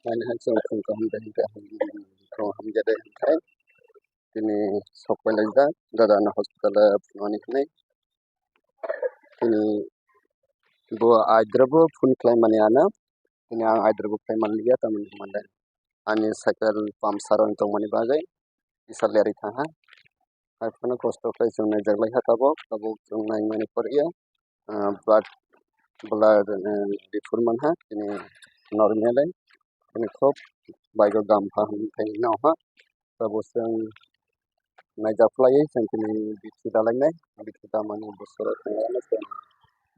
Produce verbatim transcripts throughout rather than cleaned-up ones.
Ani hai chwng khum kaham de hwnkhe, khum hamya de hwnkhe tini sok pai laijak, dada no hospital o phunuknani hinwi. Tini bo aidrobo phone khlai mani ano, tini ang aidrobo khlai manliya, tamoni hwnmale ani cycle puncture wng tongmani bagwi kisa lerwi thangha. Hai phano kosto khlai chwng naijak laikha tabuk, tabuk chwng naimani poriya, ah, blood, blood, eh, refer manha, tini normal ai, tini khub baigo gampha hwnwi khaino ha. Tabuk chwng naijak phlaiwi chwng tini bithi dalainai, bithi damani bwswk wngmano chwng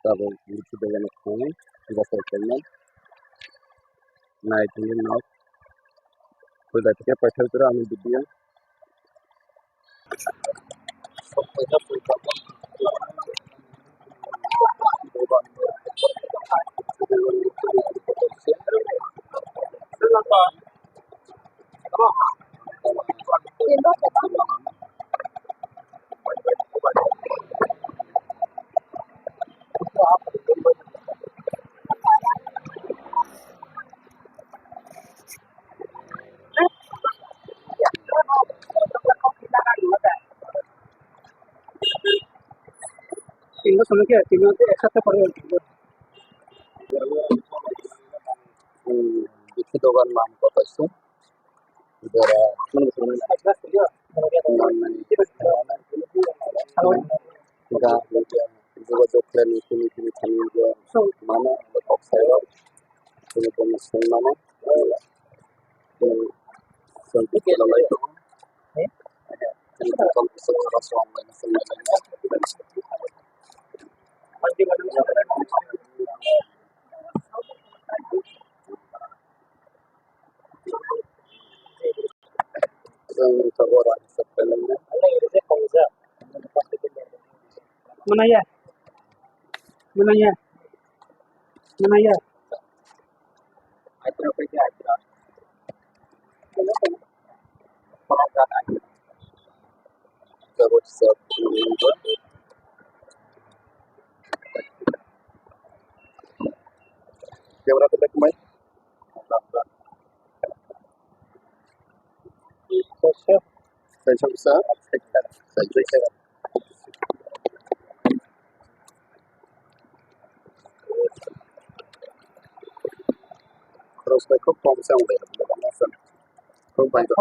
tabuk bithi dalainai thangwi jasa khainai. Nai tini nok. Pwda khe paithak jora ani video. তিনটা সময় কি তিনটা একসাথে পড়ে। Bithi dogan mam kotor se. Jora, jora, jogajog khlaini tini tini thani mano kok sayo. Tini tini seng mano. Tini seng tini lalai. Tini tini seng mano. Manaya. Manaya. Manaya. Camera tu back mai. Kaisa, kaisa, kaisa. Khorok bai khub kom se wng bai rok, khub bai rok.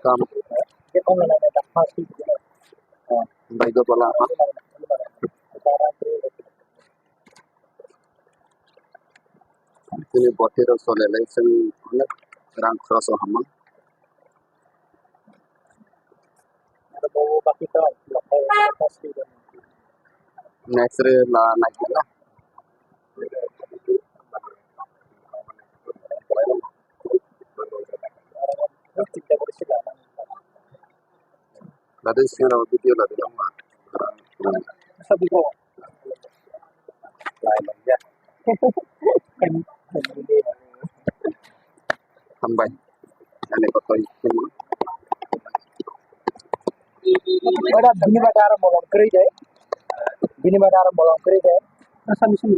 Kam. Bai do bala ha. Tini boti rok chole lai chwng onek rang khoroch o hama. Next re la nai khe na. Ladi sini video ladi nama. Hambai. Ani kotoi. Ora bini bade aro molom kwrwi de. Bini bade aro molom kwrwi de. Asa misi.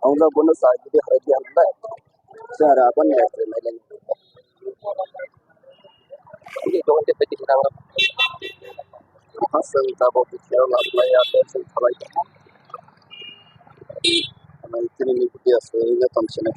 Ang na bono sa gidi hari dia nda. Sara apa ni hari nai lagi. Ini doang kita di sana. Hasil tabo bicara lah, lah ya, hasil thabai. Ini video saya ini tonton.